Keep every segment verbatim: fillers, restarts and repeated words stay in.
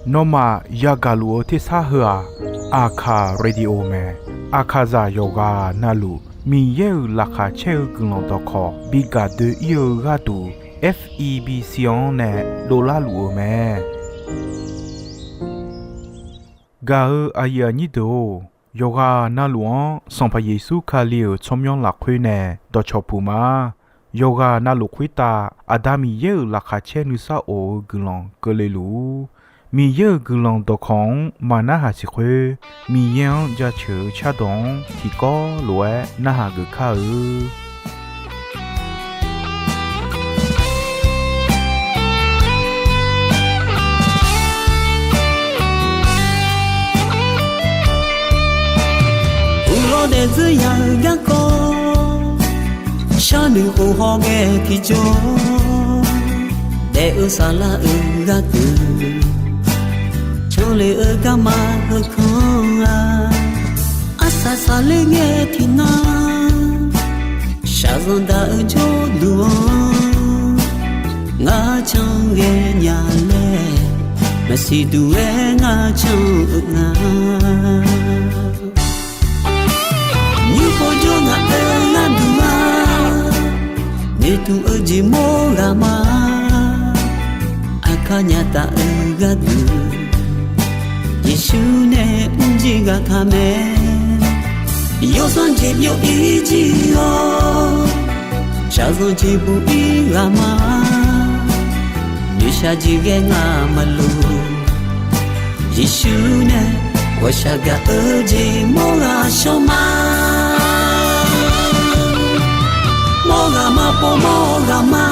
Nawmaf yagaq luf-eu tersar heu-aq, Aqkaq Radio mae. Aqkaqzaq yawqghaq navluf Miqyaer-euq laqkhaq caer-eu guiqlanq dawqkawq bi gaq doe-ir-eu gharduq, F E B C-anr nae dovlar luf-eu mae. Gaq-eu aqyuif aqnyir deuq-or, yawqghaq navluf-anr Sanqpaq Yeqsur Kali-euq tsawrmyanr lafkhoer nae dawqcawq puq ma. Yawqghaq navluf khoertav Aqda Miqyaer-euq laqkhaq caer nuisar of-eu guiqlanq keuvle luf-ur. Miqyaer-euq guiqlanq dawqkawq-anr maqnarhaq siq khoer, Miqyaer-anr jaceuq-eu cardawq-anr tiqkawv lof-aer narhaq geuf kar-eu. Uqlawr daefdzeur ya-eu garkawv, sharnoeq khof hawghae tiqjawr, daef-eu saflar-euq gharduq, canlef-eu garma heukanr-a. Arsaq saqler ngae tiqnan, shaqzanq daq-eu jawrduq-anr, ngar can ghae nya laer, maqsiq duq-aer ngar can-eu nga. Nymr pov jawr ngaq-euq gharduq-a, noeqtmq-eu jeq mawr ghaq ma. Aqkar nya taf-eu gharduq, Yeqsur nae mrjir ghaq taq mae. Yawsanr jeq byov-ir jir-awr, shaqzanq jeq buq-ir ghaq ma. Noeqshaq jeq ghae ngar maqloq, Yeqsur nae ghawqshaq gaq-eu jeq mawr ghaq shawr ma. Mawr ghaq ma pov mawr ghaq ma.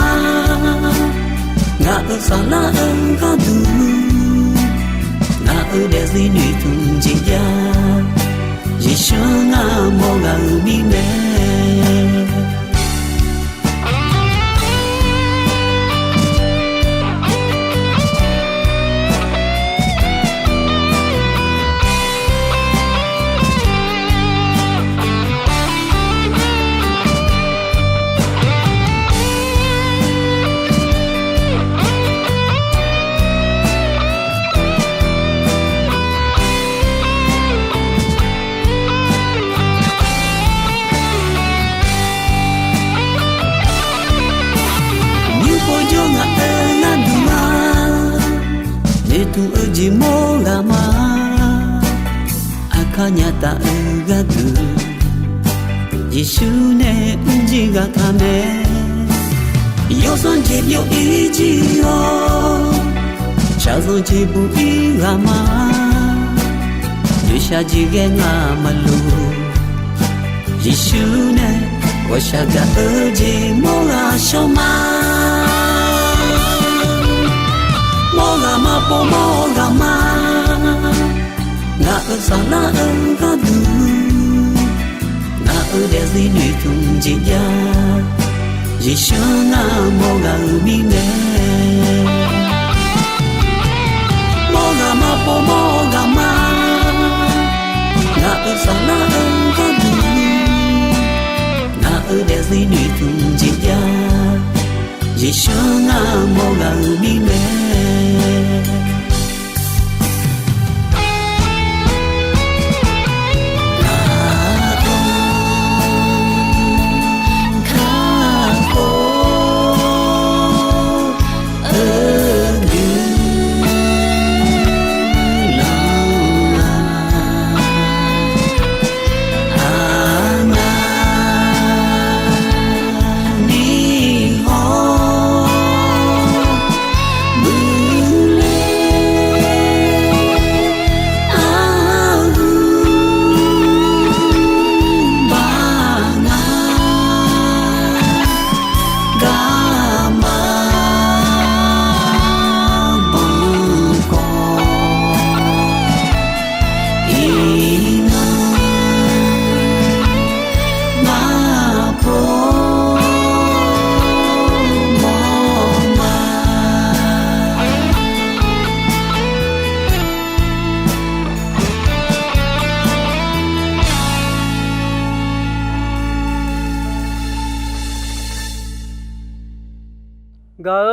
Ngaq-euq saflar-eu gharduq, ngaq-euq daefzir noeqtmq jeq jav, Yeqsur ngar mawr ghaq-euq mirnae. Nymr pov jawr ngaq-euq gharduq-a, noeqtmq-eu jeq mawr ghaq ma. Aqkar nya taf-eu gharduq, Yeqsur nae mrjir ghaq taq mae. Yawsanr jeq byov-ir jir-awr, shaqzanq jeq buq-ir ghaq ma. Noeqshaq jeq ghae ngar maqloq, Yeqsur nae ghawqshaq gaq-eu jeq mawr ghaq shawr ma. Mawr ghaq ma pov mawr ghaq ma. Ngaq-euq saflar-eu gharduq, ngaq-euq daefzir noeqtmq jeq jav, Yeqsur ngar mawr ghaq-euq mirnae. Mawr ghaq ma pov mawr ghaq ma. Ngaq-euq saflar-eu gharduq, ngaq-euq daefzir noeqtmq jeq jav, Yeqsur ngar mawr ghaq-euq mirnae.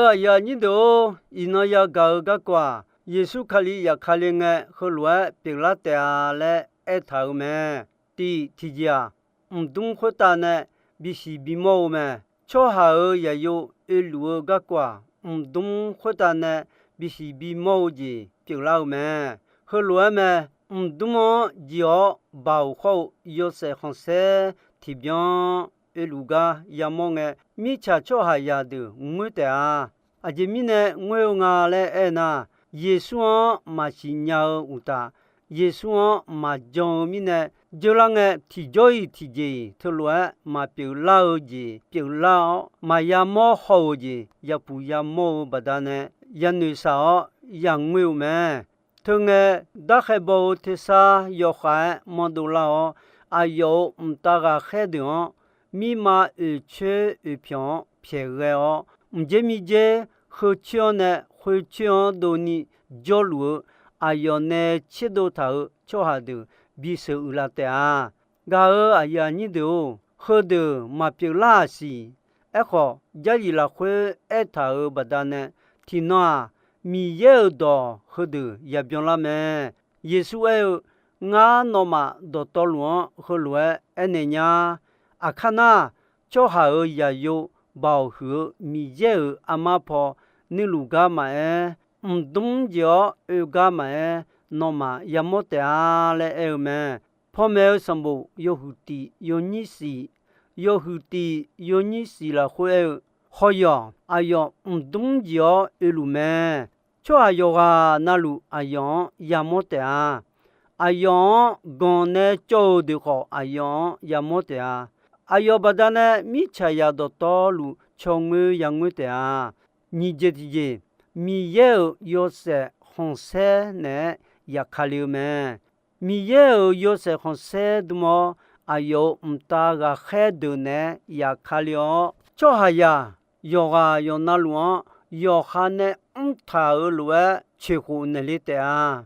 Aqyuif aqnyir deuq-or, iqnan yagaq-eu garkawv-aq, Yeqsur Kali zafkale ngae, heulof-aer pyeuflar taef-a laer aertaq-euq mae. Tiq tiqjeq-aq, mqdmr khoertav nae bisiq bimawr-eu mae. Tsawrhaq-euq zaqyo oeluf-eu garkawv-aq, mqdmr khoertav nae bisiq bimawr-eu jeq pyeuflar-eu mae. Heulof-aer mae. Mqdmr-anr jeq-awr baoq khawr-eu yawshaef khanqsaer tiqbyan oeluf gar yamawr ngae, mirtsaq tsawrhaqzaq deuq ngoer taef-a. Aqjeq mirnae ngoer-eu nga laer aernar, Yeqsur-anr maqsiq nya-eu uqtaf, Yeqsur-anr maqjan-eu mirnae, dzeurlar ngae tiqjawr-iq tiqjeq-iq teulof-aer maqpyeuf lar-eu jeq pyeuflar-awr, maqya mawr haw-euq jeq yapuq yamawr-eu baqdanae, yanoeq shaq-awr yangoer-eu mae. Teungae, darkhaer baw-eu tersar yawkhav-aer manrdov lar-awr, aqyawf-euq mqtav ghaqkhaer deuq-anr mirma oeqcoer oeqpyanq-anr pyaeq ghae-awr, mqdzer mirdzer, heucoer-anr nae khoercoer-anr dovni jawrluf-eu aqyawf nae tserdov taq-euq tsawrhaq deuq bisheuq uiqlav taef-a. Gaq-euq aqyuif aqnyir deuq-or, heudeuq maqpyeuf lar-aq siq. Aerkhawf, Jarlif lafkhoer aertaq-euq baqdanae, tiqnan-aq, Miqyaer-euq dawq heudeuq yabyan lar mae. Yeqsur aer-eu, Ngar nawmaf dawqtawvluf-anr heulof-aer aernaeq nya. Aqkar nar, tsawrhaq-euq zaqyo baoq huiq-eu Miqyaer-euq armar paw nuiluf gar maqaer, mqdmr jeq-awr oe gar maqaer, nawmaf yamawr taef-a laer aer-eu mae. Pawmaeq-eu sanqbof yawhuiq tiq yawnyir shif, yawhuiq tiq yawnyir shif lafkhoer aer-eu, Hawr yawq, aqyawf mqdmr jeq-awr oeluf mae. Tsawrhaq yawqghaq navluf aqyawf-anr yamawr taef-a. Aqyawf-anr ganq nae cawv-eu deuq khawf aqyawf-anr yamawr taef-a. Aqyawf baqdanae mirtsaqzaq dawqtawvluf cawngoer yangoer taef-a. Nyiq jeq tiqjeq, Miqyaer-euq yawshaef khanqsaer naeq-aer yafkale-eu mae. Miqyaer-euq yawshaef khanqsaer dm-awr, aqyawf-euq mqtav ghaqkhaer deuq naeq-aer yafkale-awr, tsawrhaqzaq yawqghaq yawqnavluf-anr yawqha nae mrtaq-euq lof-aer coeqkhof naeqle taef-a.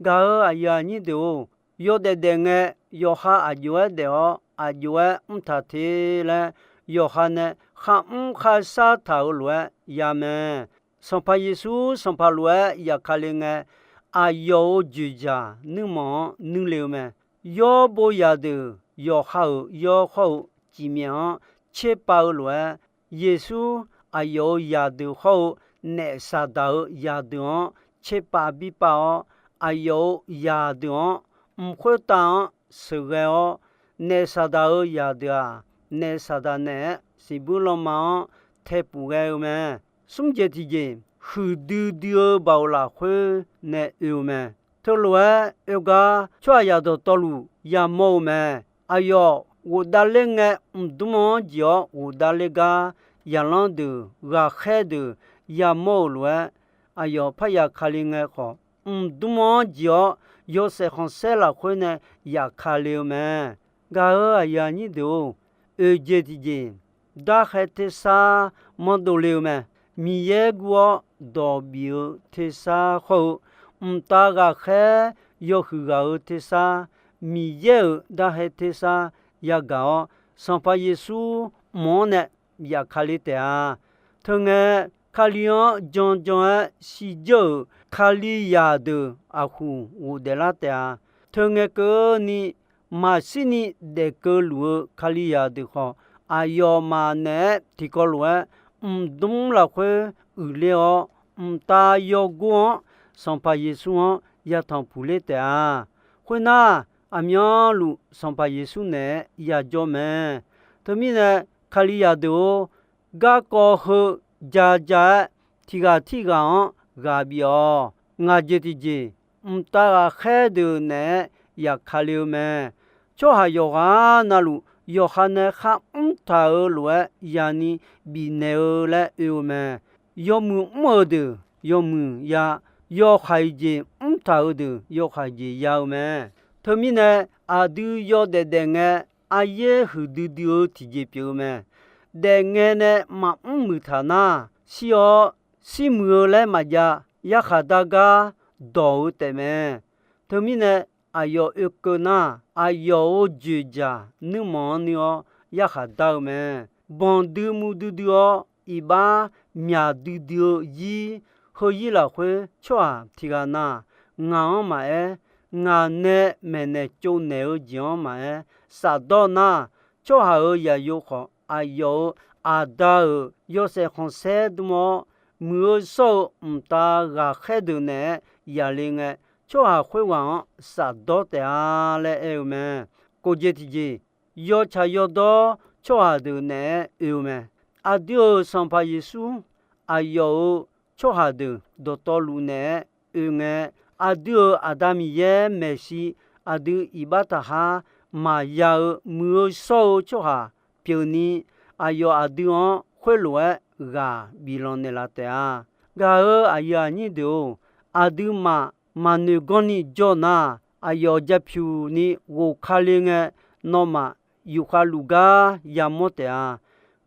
Gaq-euq aqyuif aqnyir deuq-or, yawdaef daef ngae, yawqha aq jov-aer daef-awr aq jov-aer mrtaq te laer, yawqha nae kharmr kharshar taq-euq lof-aer ya mae. Sanqpaq Yeqsur sanqpaq lof-aer yafkale ngae, aqyawf-euq joeqjaq nuirmanq-anr nuirle-eu mae. Yawr bo zaqdeuq yawqha-euq yawr khawr-eu cifmyaef-anr tserpav-eu lof-aer, Yeqsur aqyawf-euq zaqdeuq khawr-eu naef Saqdaq-euq zaqdeuq-anr tserpav birpav-awr, aqyawf-euq zaqdeuq-anr mq khoertav-anr sheuqghae-awr, naef Saqdaq-euq zaqdeuq-aq, naef Saqdaq naeq-aer siqbuir lanma-anr taepuf ghae-eu mae. Smr jeq tiqjeq, huiqdui dui-eu baoq lafkhoer nae oe-eu mae. Teulof-aer oe gar tsawrhaqzaq dawqtawvluf yamawr-eu mae. Aqyawf ghofdav ler ngae, mqdmr-anr jeq-awr ghofdav ler gar, zaqlanr deuq ghaqkhaer deuq yamawr-euq lof-aer, aqyawf parya kali ngae khawf, mqdmr-anr jeq-awr yawshaef khanqsaer lafkhoer nae yafkale-eu mae. Gaq-euq aqyuif aqnyir deuq-or, oeq jeq tiqjeq, darkhaer tersar manrdov le-eu mae. Miqyaer guv-awr dawq bif-eu tersar khawr-eu, mqtav ghaqkhaer yawhuiq ghaq-eu tersar, Miqyaer-euq darkhaer tersar yagaq-awr, Sanqpaq Yeqsur mq-anr nae yafkale taef-a. Teungae, Kali-anr janjan-aer shirdzeur-euq Kalizaq deuq aqkhoq ghofdaef lar taef-a. Teungae keuvni maqshirni daef keuvluf-eu Kalizaq deuq khawf, aqyawfmaf naeq-aer tiqkawv lof-aer mqdmr lafkhoer uiqler-awr, mqtav yawgor-anr Sanqpaq Yeqsur-anr yatanq puq ler taef-a. Khoernar, aqmyanluf Sanqpaq Yeqsur naeq-aer yajawr mae. Teumirnae, Kalizaq deuq-or, garkawv heu ja ja-aer tiq ghaq tirghaq-anr ghaq bif-awq. Ngaq jeq tiqjeq, mqtav ghaqkhaer deuq naeq-aer yafkale-eu mae. Tsawrhaq yawqghaq navluf yawqha nae kharmr taq-euq lof-aer yani bifnaeq-eu laer oe-eu mae. Yawmuiq mr-eu deuq yawmuiq ya, yawhaiq jeq mr taq-euq deuq yawhaiq jeq ya-eu mae. Teumirnae, aqdui yawdaef daef ngae, aryaer huiqdui dui-eu tiqjeq pyeuf-eu mae. Daefngae nae maqmr muiq taq nar, shir-awr, shir muiq-eu laer maqjav, yarkhaq dar gar dawq-eu taefmae. Teumirnae, aqyawf oekeuv nar, aqyawf-euq joeqjaq nuirmanq-anr nuir-awr yarkhaq dar-eu mae. Banqdui murdui dui-awr iqbax myaq duidui-eu zir, heuzir lafkhoer tsawrhaq tiq ghaq na, ngaq-anr maqaer, ngaq nae maeqnaeq tsovnaeq-eu jeq-anr maqaer, shafdawr nar, tsawrhaq-euq zaqyo khawf, aqyawf-euq Aqda-euq yawshaef khanqsaer dm-awr, muiq-eu shawr-eu mqtav ghaqkhaer deuq naeq-aer yaqle ngae, tsawrhaq khoerghaq-anr shafdawr taef-a laer aer-eu mae. Kof jeq tiqjeq, yawtsaq yawdawr tsawrhaq deuq naeq-aer oe-eu mae. Aqdui-euq Sanqpaq Yeqsur, aqyawf-euq tsawrhaq deuq dawqtawvluf naeq-aer oe ngae, aqdui-euq Aqda Miqyaer maeqshi aqdui iqbax taqhar maqya-eu muiq-eu shawr-eu tsawrhaq pyeufni, aqyawf aqdui-anr khoerlof-aer ghaq biflanq naeqlaf taef-a. Gaq-euq aqyuif aqnyir deuq-or, aqduimaf maqnoeq ganrni jawr nar, aqyawf japyuq ni ghof kale ngae, nawmaf yufkhav luf gar yamawr taef-a.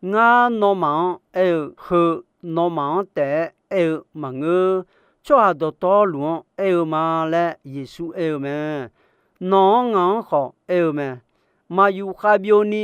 Ngar nawmaf-anr aer-eu heu, nawmaf-anr taef-aer aer-eu maqngeur. Tsawrhaq dawqtawvluf-anr aer-eu ma laer Yeqsur aer-eu mae. Nawq-anr ngaq-anr khawf aer-eu mae. Maqyuf khavbyov ni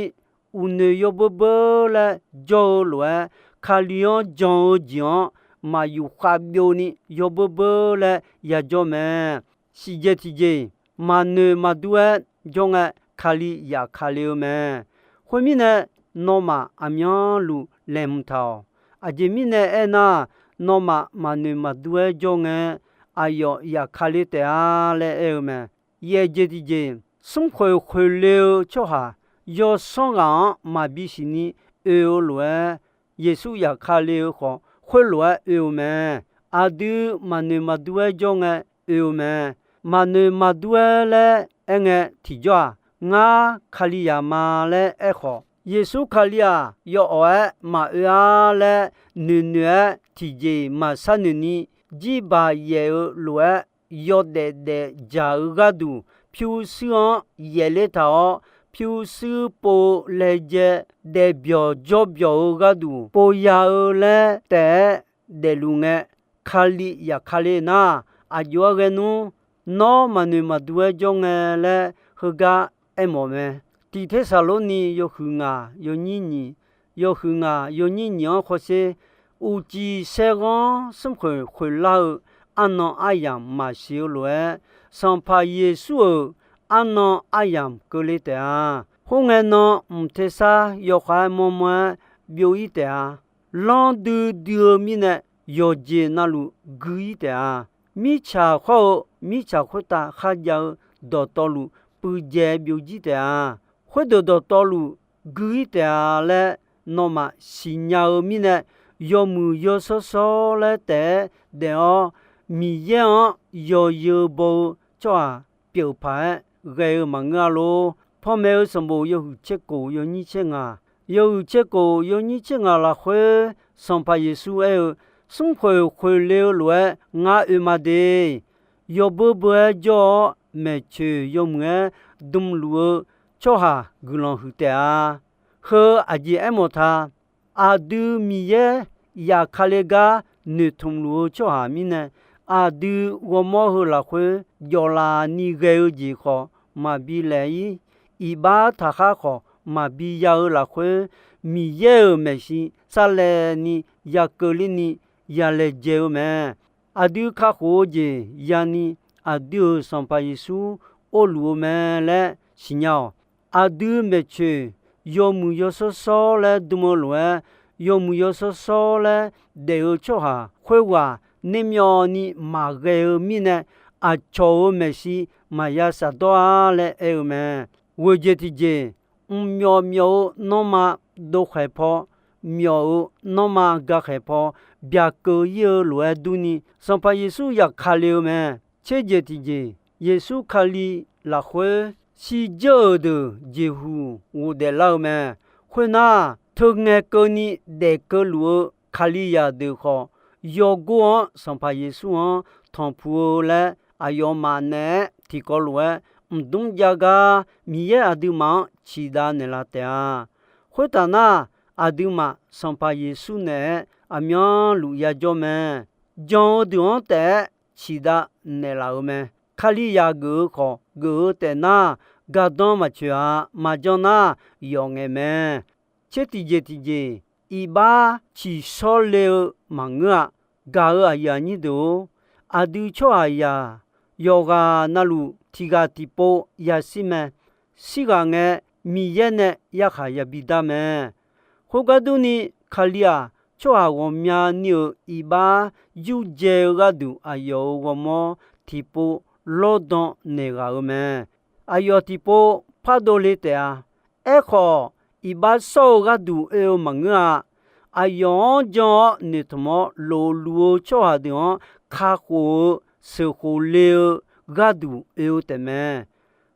uqnoeq yawbeur beur laer jawr-eu lof-aer, Kali-anr jan-eu jeq-anr maqyuf khavbyov ni yawbeur beur laer yajawr mae. Siqjeq tiqjeq, maqnoeq maqdur-aer jawr ngae, Kali yaf kale-eu mae. Khoermirnae, nawmaf aqmyanluf laeqhmq taq-awq. Aqjeq mirnae aernar, nawmaf maqnoeq maqdur-aer jawr ngae, aqyawf yaf kale taef-a laer aer-eu mae. Yaeq jeq tiqjeq, smrkhoeq khoeqle-eu tsawrhaq yawsanr ghaq-anr maqbi siqni oe-eu lof-aer, Yeqsur yaf kale-eu khawf, khoerlof-aer oe-eu mae. Aqdui maqnoeq maqdur-aer jawr ngae oe-eu mae. Maqnoeq maqdur-aer laer aerngae tiqjawr-aq, ngar Kalizaq ma laer aerkhawf, Yeqsur Kali-aq yawawq-aer maqoe-ar laer noeqnoeq-aer tiqjeq maqsharnoeq ni, jirbaq yaef-eu lof-aer yawdaef daef dzaq-eu gharduq, pyurshuir-anr yaefler taq-awr, pyurshuir pov-eu laejae daefbyawq jawrbyawq-eu gharduq pov ya-eu laer taef-aer daefluf ngae, Kali yaf kale nar, aqjox-aer ghae nmr. Nawr maqnoeq maqdur-aer jawr ngae laer heugar aermawf mae. Tiq Tersaqlorni yawhuiq ngaq yawnyir nyiq, yawhuiq ngaq yawnyir nyiq-anr hawsher, uqcif saerghanr smrkhoeq khoeqlar-eu arnan aryamq maqsiq-eu lof-aer, Sanqpaq Yeqsur-euq arnan aryamq keuvle taef-a. Khoerngae nan mq tersar yawkhav-aer mawrmawr-aer byov-ir taef-a. Lanr duidui-eu mirnae yawqjeq navluf gui-ir taef-a. Mirtsaq khawr-eu mirtsaq khoertav kharjav-eu dawqtawvluf puivjae byovjir taef-a. Khoerdeuq dawqtawvluf gui-ir taef-a laer nawmaf siqnya-eu mirnae, yawmuiq yawshawr shawr laer taef-aer daef-awr, Miqyaer-anr yawzeu baw-eu tsawrhaq pyeuf paq-aer ghae-eu maqngeur-a lor. Panmaeq-eu sanqbof yawhuiq tser kof yawnyir tser ngaq, yawhuiq tser kof yawnyir tser ngaq lafkhoer Sanqpaq Yeqsur aer-eu, Smrkhoeq khoeqle-eu lof-aer ngar oe ma de. Yawbeur beur-aer jawr-awr maeqtsoeq yawmuiq-aer dmluf-eu tsawrhaq guiqlanq huiq taef-a. Heu aqjeq aermawf ta. Aqdui Miqyaer yaf kale gar noeqtmq luf-eu tsawrhaq mirnae, aqdui ghawrmawr heu lafkhoer jawvlaf ni ghae-eu jeq khawf maqbi laef-ir. Iqbax taqkhar khawf maqbi ya-eu lafkhoer, Miqyaer-euq maeqshi sarlaevni yakeuvler ni yalaejae-eu mae. Aqdui kakhof-eu jeq yani, aqdui-euq Sanqpaq Yeqsur orluf-eu mae laer siqnya-awq. Aqdui maeqtsoeq yawmuiq yawshawr shawr laer dm-eu lof-aer, yawmuiq yawshawr shawr laer daef-eu tsawrhaq khoerghaq nermyawvni maqghae-eu mirnae, aqcawq-euq maeqshi maqya shafdawr-ar laer aer-eu mae. Ghoeqjeq tiqjeq, mqmyawf myawf-eu nanrma dovkhaeq paw, myawf-eu nanrma gakhaeq paw, byaqkeuv-ir-eu lof-aer durni, Sanqpaq Yeqsur yaf kale-eu mae. Tserjeq tiqjeq, Yeqsur Kali lafkhoer shirdzeur-euq deuq jeqhuq ghofdaef lar-eu mae. Khoernar, teungae keuvni daef keuvluf-eu Kalizaq deuq khawf, yawgor-anr Sanqpaq Yeqsur-anr tanqpuq-eu laer aqyawfmaf naeq-aer tiqkawv lof-aer mqdmr jav gar Miqyaer aqduimaf-anr ciqdav naeqlaf taef-a. Khoertaf nar, aqduimaf Sanqpaq Yeqsur naeq-aer aqmyanluf yajawr mae. Jan-eu deuq-anr taef-aer ciqdav naeqlaf-euq mae. Kalizaq geuf-eu khawf geuf-eu taef nar, gardanr maqtsoeq-a. Maqjan nar, yawf ngaeq mae. Tser tiqjeq tiqjeq, iqbax ciqshawr le-eu maqngeur-a. Gaq-euq aqyuif aqnyir deuq-or, aqdui tsawrhaqzaq yawqghaq navluf tiqghaq tiqpov yashir mae. Shirghaq ngae, Miqyaer nae yarkhaq yabi dar mae. Khoergar durni, Kali-aq, tsawrhaq ghawqmyani-euq iqbax yurdzae-eu gharduq aqyawf-euq ghawrmawr tiqpov lawrdan naeq ghaq-eu mae. Aqyawf tiqpov pardov le taef-a. Aerkhawf, iqbax shawr-eu gharduq oe-eu maqngeur-a. Aqyawf-anr jan-awr noeqtmq-awr lofluf-eu tsawrhaq deuq-anr kakhof-eu sheuqkhof le-eu gharduq oe-eu taefmae.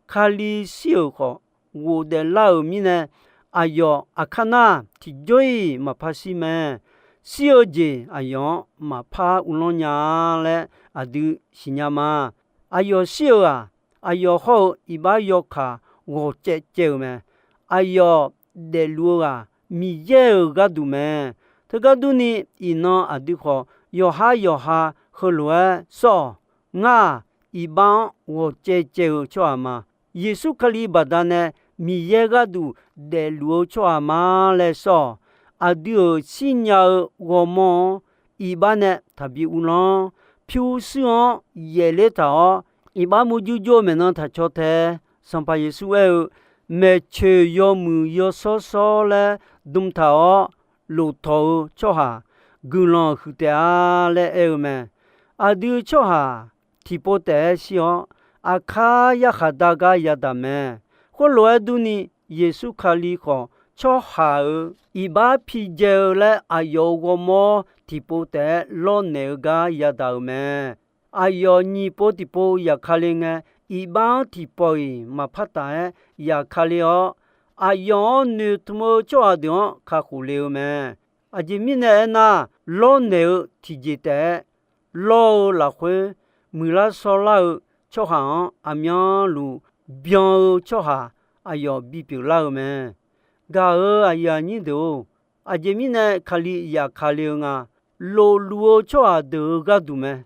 Kali shir-euq khawf ghofdaef lar-euq mirnae, aqyawf aqkar nar tiqjawr-iq maqpar shir mae. Shir-eu jeq aqyawf-anr maqpar uvlanr nya-a laer aqdui siqnya ma. Aqyawf shir-euq-aq, aqyawf hawr-eu iqbax yawkaq ghawq caev caev-euq mae. Aqyawf daefluf-eu ghaq Miqyaer-euq gharduq mae. Teugar durni, iqnan aqdui khawf yawqhar yawqha heulof-aer sawr-awq. Ngar-aq, iqbax-anr ghawq caev caev-eu tsawrhaq ma. Yeqsur Kali baqdanae Miqyaer gharduq daefluf-eu tsawrhaq ma laer sawr-awq. Aqdui-euq shirnya-eu ghawrmawr-anr iqbax nae taqbi uvlanr. Pyurshuir-anr yaefler taq-awr, iqbax murjur jur-eu maeqnan taq caw tae. Sanqpaq Yeqsur aer-eu, maeqtsoeq yawmuiq yawshawr shawr laer dm taq-awr lof tawq-eu tsawrhaq guiqlanq huiq taef-a laer aer-eu mae. Aqdui tsawrhaq tiqpov taef-aer shir-awr, aqkar yarkhaq dar gar yadaq mae. Khoerlof-aer durni, Yeqsur Kali khawf tsawrhaq-euq iqbax pidzae-eu laer aqyawf-euq ghawrmawr tiqpov taef-aer lawrnaeq-eu gar yadaq-euq mae. Aqyawf nyiq pov tiqpov yaqkale ngae, iqbax-anr tiqpawf-iq maqpar taf-aer yaqkale-awr, aqyawf-anr noeqtmq-eu tsawrhaq deuq-anr kakhof le-eu mae. Aqjeq mirnae aernar, lawrnaeq-eu tiqjeq taef-aer lawr-eu lafkhoer, muiqlar shawrlar-eu tsawrhaq-anr aqmyanluf byan-eu tsawrhaq aqyawf bipyeuf lar-eu mae. Gaq-euq aqyuif aqnyir deuq-or, aqjeq mirnae Kali yaqkale-eu nga. Lofluf-eu tsawrhaq deuq-euq gharduq mae.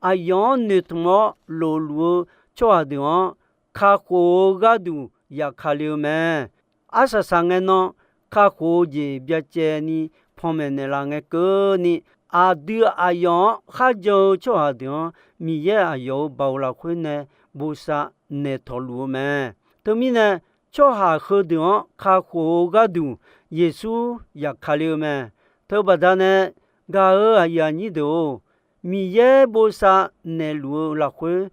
Aqyawf-anr noeqtmq-awr lofluf-eu tsawrhaq deuq-anr kakhof-eu gharduq yaqkale-eu mae. Arsaq saqngae nan, kakhof-eu jeq byacaevni panmaeq naeqlaf ngae keuvni, aqdui aqyawf-anr kharjan-eu tsawrhaq deuq-anr Miqyaer aqyawf-euq baoq lafkhoer nae bosav naeqtawq luf-eu mae. Teumirnae, tsawrhaq heudeuq-anr kakhof-eu gharduq Yeqsur yaqkale-eu mae. Teubaqda nae gaq-euq aqyuif aqnyir deuq-or, Miqyaer bosav naeqluf-eu lafkhoer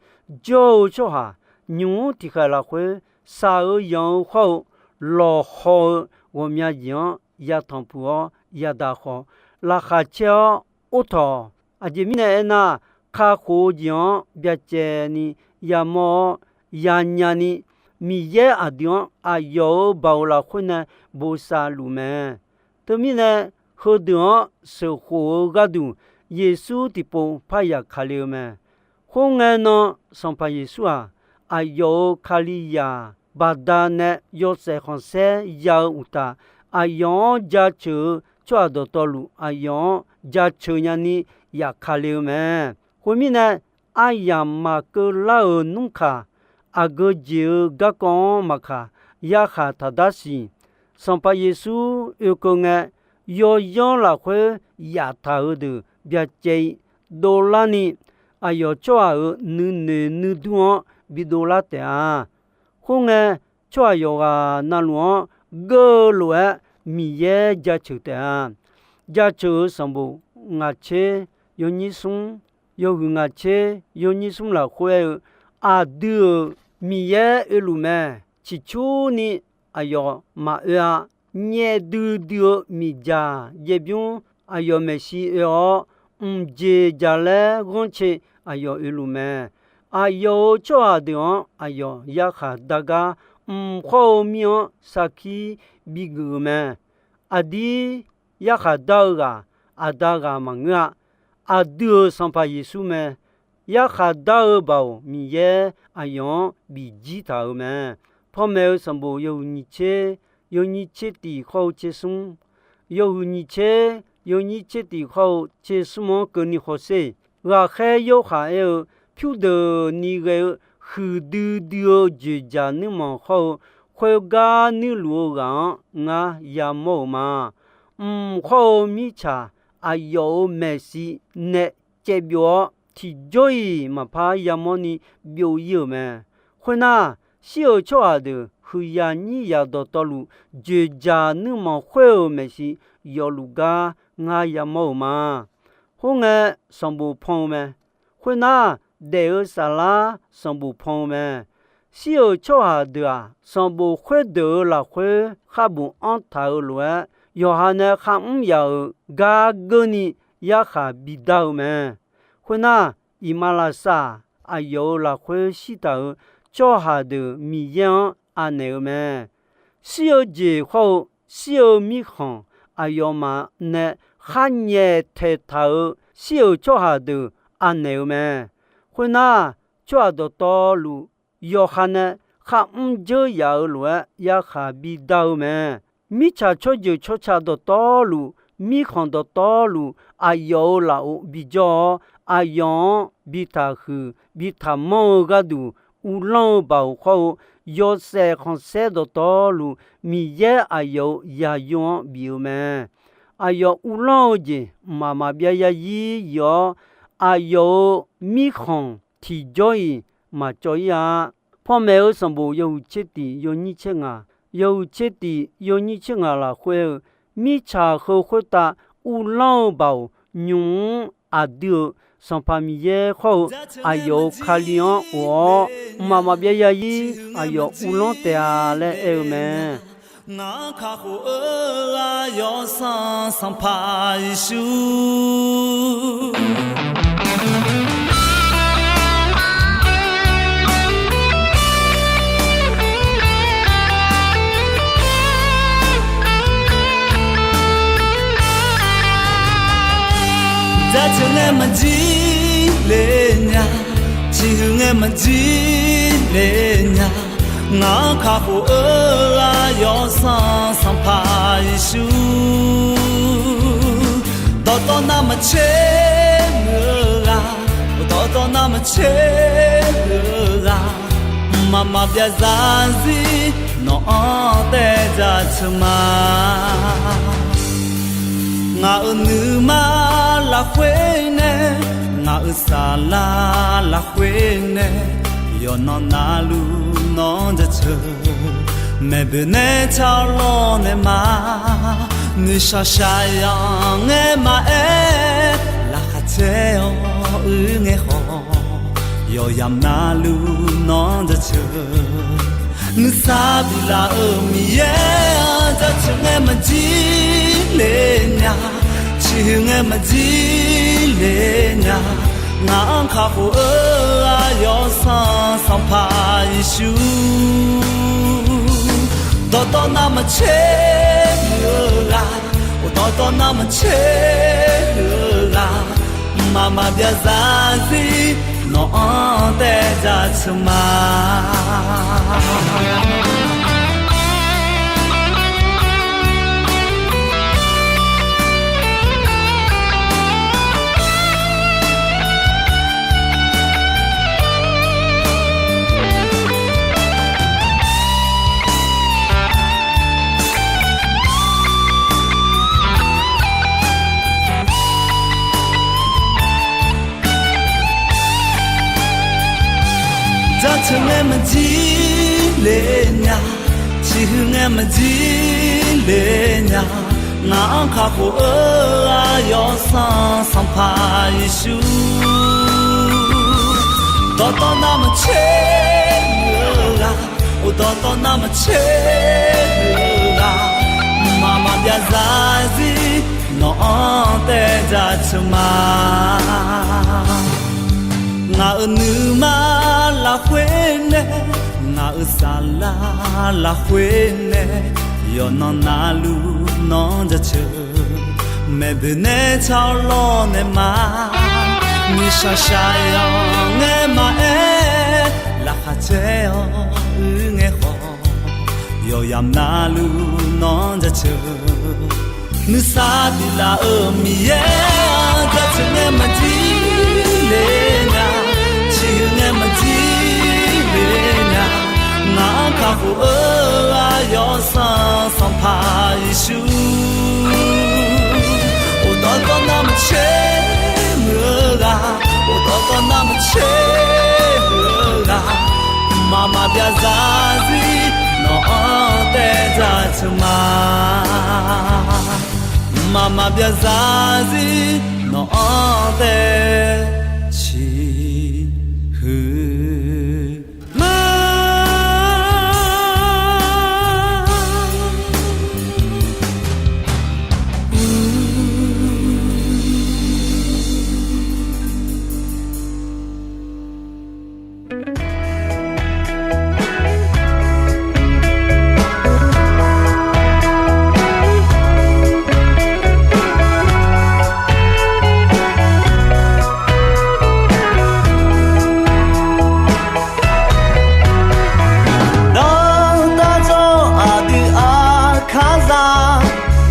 jawr-eu tsawrhaq, nymq-mr tiqkhaeq lafkhoer shaq-eu yanq-eu khawr-eu lawqhaw-eu ghawqmya jeq-anr yatanq puq-awr yadaq khawf, laqkhaq caer-awr or tawq. Aqjeq mirnae aernar, kakhof-eu jeq-anr byacaevni yamawr-awr yanya ni, Miqyaer aqdui-anr aqyawf-euq baoq lafkhoer nae bosav luf mae. Teumirnae, heudeuq-anr sheuqkhof-eu gharduq Yeqsur tiqpov parya kale-eu mae. Khoerngae nan, Sanqpaq Yeqsur-aq, aqyawf-euq Kalizaq baqdanae yawshaef khanqsaer ya-eu uqtaf, aqyawf-anr jaceuq-eu tsawrhaq dawqtawvluf aqyawf-anr jaceuq nyani yafkale-eu mae. Khoermirnae, aryamq maqkeuv lar-euq nmrkaq, aqgeu jeq-eu garkawv-anr maqkaq, yarkhaq taqdar siq. Sanqpaq Yeqsur oekeuv ngae, yawyanr lafkhoer yaftaq-eu deuq byacaev-i dovlarni, aqyawf tsawrhaq-euq nuinoeq nuidur-anr bidov lar taef-a. Khoerngae, tsawrhaq yawqghaq navluf-anr geur-eu lof-aer Miqyaer jaceuq taef-a. Jaceuq-euq sanqbof ngaq tser yawnyir smr, yawhuiq ngaq tser yawnyir smr lafkhoer aer-eu, aqdui-euq Miqyaer oeluf mae. Ciqcurni aqyawf maqoe-a. Nyaef duidui-eu miqdzaq jaev bymr aqyawf maeqshi oe-awr, mqjeq jaqlaer ghanrcae aqyawf oeluf mae. Aqyawf-euq tsawrhaq deuq-anr aqyawf yarkhaq dar gar, mq khawr-eu mir-anr sarkir bigeuf-eu mae. Aqdir yarkhaq dar-eu ghaq, aqda ghaq maqngeur-a. Aqdui-euq Sanqpaq Yeqsur mae. Yarkhaq dar-eu baoq Miqyaer aqyawf-anr bijir taq-euq mae. Panmaeq-eu sanqbof yawhuiq nyiq tser yawnyir tser tiq khawr-eu tser smr, yawhuiq nyiq tser yawnyir tser tiq khawr-eu tser smr-anr keuvni hawsher. Ghaqkhaer Yorhaq aer-eu, pyurdeuqni ghae-eu huiqdui dui-eu dzoeqdzaq nuirmanq hawr-eu, khoergar nuirluf-eu ghaq-anr ngar yamawr-euq ma. mq khawr-eu mirtsaq aqyawf-euq maeqshi nae caevbyov-awr, tiqjawr-iq maqpar yamawrni byov-ir-euq mae. Khoernar, shir-euq tsawrhaq deuq huiqyaq nyiryaq dawqtawvluf, dzoeqdzaq nuirmanq khoer-euq maeqshi yawfluf gar ngar yamawr-euq ma. Khoerngae, sanqbof pan-eu mae. Khoernar, daef-eu saflar sanqbof pan-eu mae. Shir-euq tsawrhaq deuq-aq, sanqbof khoerdeuq-euq lafkhoer kharbof anr taq-euq lof-aer, yawqha nae kharmr yaf-euq gar geurni yarkhaq bidar-eu mae. Khoernar, iqmalavshav-aq, aqyawf-euq lafkhoer shirtaq-euq tsawrhaq deuq Miqyaer-anr anaeq-eu mae. Shir-eu jeq khawr-eu shir-eu mirkhanq, aqyawfmaf nae khar nyaeftaeq taq-euq shir-euq tsawrhaq deuq anaeq-eu mae. Khoernar, tsawrhaq dawqtawvluf yawqha nae kharmr dzeur yaf-euq lof-aer yarkhaq bidar-eu mae. Mirtsaq tsawrjeuq tsawrca dawqtawvluf, mirkhanq dawqtawvluf, aqyawf-euq lafov bijawr-awr, aqyawf-anr bi taqhuiq bi taqmanr-eu gharduq, uvlanr-eu baoq khawr-eu yawshaef khanqsaer dawqtawvluf, Miqyaer aqyawf-euq yaqyo-anr bif-eu mae. Aqyawf uvlanr-eu jeq mqmaq maqbyav yarzir yif-awr, aqyawf-euq mirkhanq tiqjawr-iq maqcawv-ir-a. Panmaeq-eu sanqbof yawhuiq tser tif yawnyir tser ngaq, yawhuiq tser tif yawnyir tser ngaq lafkhoer-eu, mirtsaq heu khoertav uvlanr-eu baoq nymq-mr aqdui-euq Sanqpaq Miqyaer khawr-eu aqyawf-euq Kali-anr of-awr, mqmaq maqbyav yarzir aqyawf uvlanr taef-a laer aer-eu mae. Ngaq-anr kakhof-eu aqyawf-euq Sanqpaq Yeqsur. Jaceuq ngae maqjir le nya, ciqhuiq ngae maqjir le nya, ngaq-anr kakhof-eu aqyawf-euq Sanqpaq Yeqsur. Dawqtawv navmaqtser muiq-eu ghaq, dawqtawv navmaqtser muiq-eu ghaq, mqmaq maqbyav zarzir nawq-anr taev jaceuq ma. Ngaq-euq nuima lafkhoer nae, ngaq-euq saflar lafkhoer nae, yawqnan navluf nawr jaceuq. Maeqboeq nae tsawrlawr nae ma, nuishaq shaqyanq ngae maqaer, laqkhaq caer-awr uir ngae khawf, yawqyamq navluf nawr jaceuq. Nuisar biflaf-euq Miqyaer-anr jaceuq ngae maqjir le nya, ciqhuiq ngae maqjir le nya, ngaq-anr kakhof-eu aqyawf-euq Sanqpaq Yeqsur. Dawqtawv navmaqtser muiq-eu ghaq, dawqtawv navmaqtser muiq-eu ghaq, mqmaq maqbyav zarzir nawq-anr taev jaceuq ma. Jaceuq ngae maqjir le nya, ciqhuiq ngae maqjir le nya, ngaq-anr kakhof-eu aqyawf-euq Sanqpaq Yeqsur. Dawqtawv navmaqtser muiq-eu ghaq, dawqtawv navmaqtser muiq-eu ghaq, mqmaq maqbyav zarzir nawq-anr taev jaceuq ma. Ngaq-euq nuima lafkhoer nae, ngaq-euq saflar lafkhoer nae, yawqnan navluf nawr jaceuq. Maeqboeq nae tsawrlawr nae ma, nuishaq shaqyanq ngae maqaer, laqkhaq caer-awr uir ngae khawf, yawqyamq navluf nawr jaceuq. Nuisar biflaf-euq Miqyaer-anr jaceuq ngae maqjir le nya, ciqhuiq ngae maqjir le nya, ngaq-anr kakhof-eu aqyawf-euq Sanqpaq Yeqsur. Aqma byaqzaq zir nawq-anr tae ciqhuiq ma. Danrtav jawr-eu aqdui aqkar zaq,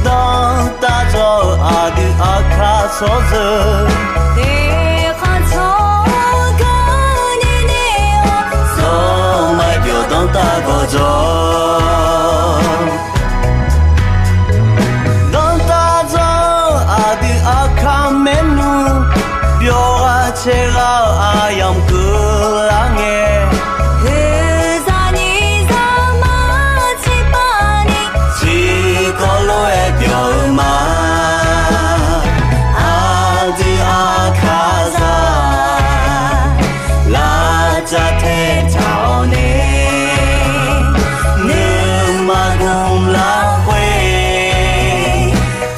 danrtav jawr-eu aqdui aqkar tsawrzeuq, eqkhanq tsawrganr nae nae-awr, zawr maqbyawq danrtav gawqjawq. Danrtav jawr-eu aqdui aqkar maernmr, byawq ghaq caev ghaq-eu aqyamq keuvlar ngae, oeqzaq nyiq zaq mar tiqpav ni, tiqkawv lof-aer byawq-eu ma. Aqdui aqkar zaq, lavcav tae taq-awr nae, nuima gmq lafkhoer,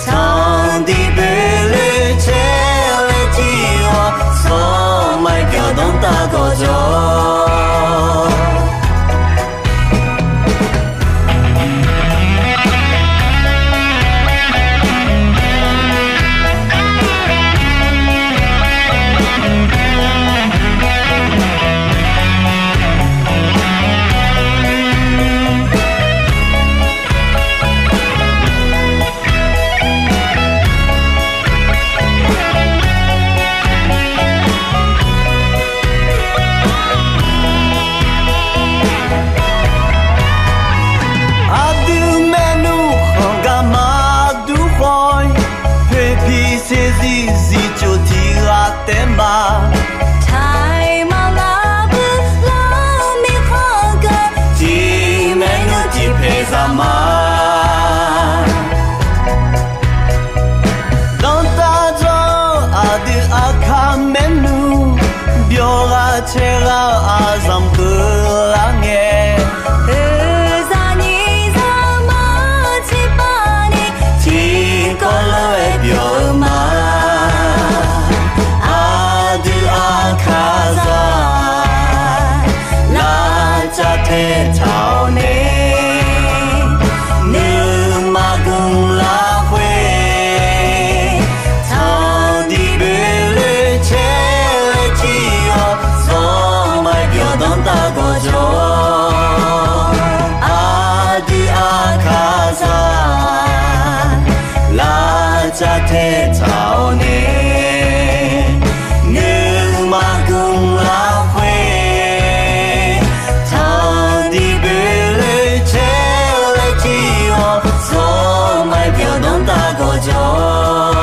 tanqdiq boeqloe caer laer jir-awr, zawr maqbyawq danrtav gawqjawq. Aqdui maernmr khanq gar maqdur khawf-ir, poeqpiq saeqzir zifcuf tiq ghaq taef ma. Taiq maqnga bui lar mirkhanq geu, tiq maernmr tiq paeq zaq ma. Danrtav jawr-eu aqdui aqkar maernmr, byawq ghaq caev ghaq-eu aqzanq keuvlar ngae, oeqzaq nyiq zaq mar tiqpav ni, tiqkawv lof-aer byawq-eu ma. Aqdui aqkar zaq, lavcav tae taq-awr nae, nuima gmq lafkhoer, tanqdiq boeqloe caer laer jir-awr, zawr maqbyawq danrtav gawqjawq. Aqdui aqkar zaq, lavcav tae taq-awr nae, nuima gmq lafkhoer, tanqdiq boeqloe caer laer jir-awr, zawr maqbyawq danrtav gawqjawq.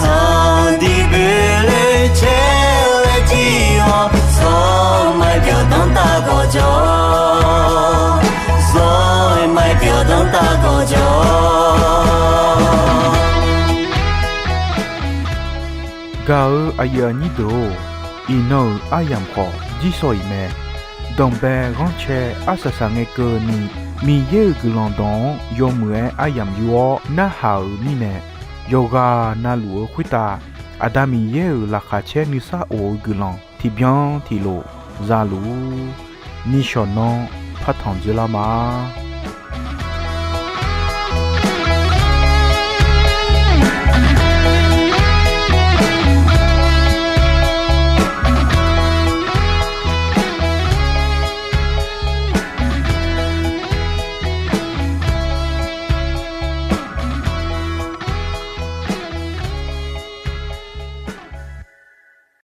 Tanqdiq boeqloe caer laer jir-awr, zawr maqbyawq danrtav gawqjawq. Zawr maqbyawq danrtav gawqjawq. Gaq-eu aqyuif aqnyir deuq-or, iqnan-euq aryamq khawf jir shawq-iq mae. Danqbae ghanrcae arsaq saq ngae keuvni, Miqyaer-euq guiqlanq dawq-anr yawmuiq-aer aryamq yur-awr narhaq-euq mirnae, yawqghaq navluf-eu khoertav Aqda Miqyaer-euq laqkhaq caer nuisar of-eu guiqlanq tiqbyan tiqlof za luf-ur. Nishawq nanr partanq dzoerlar ma.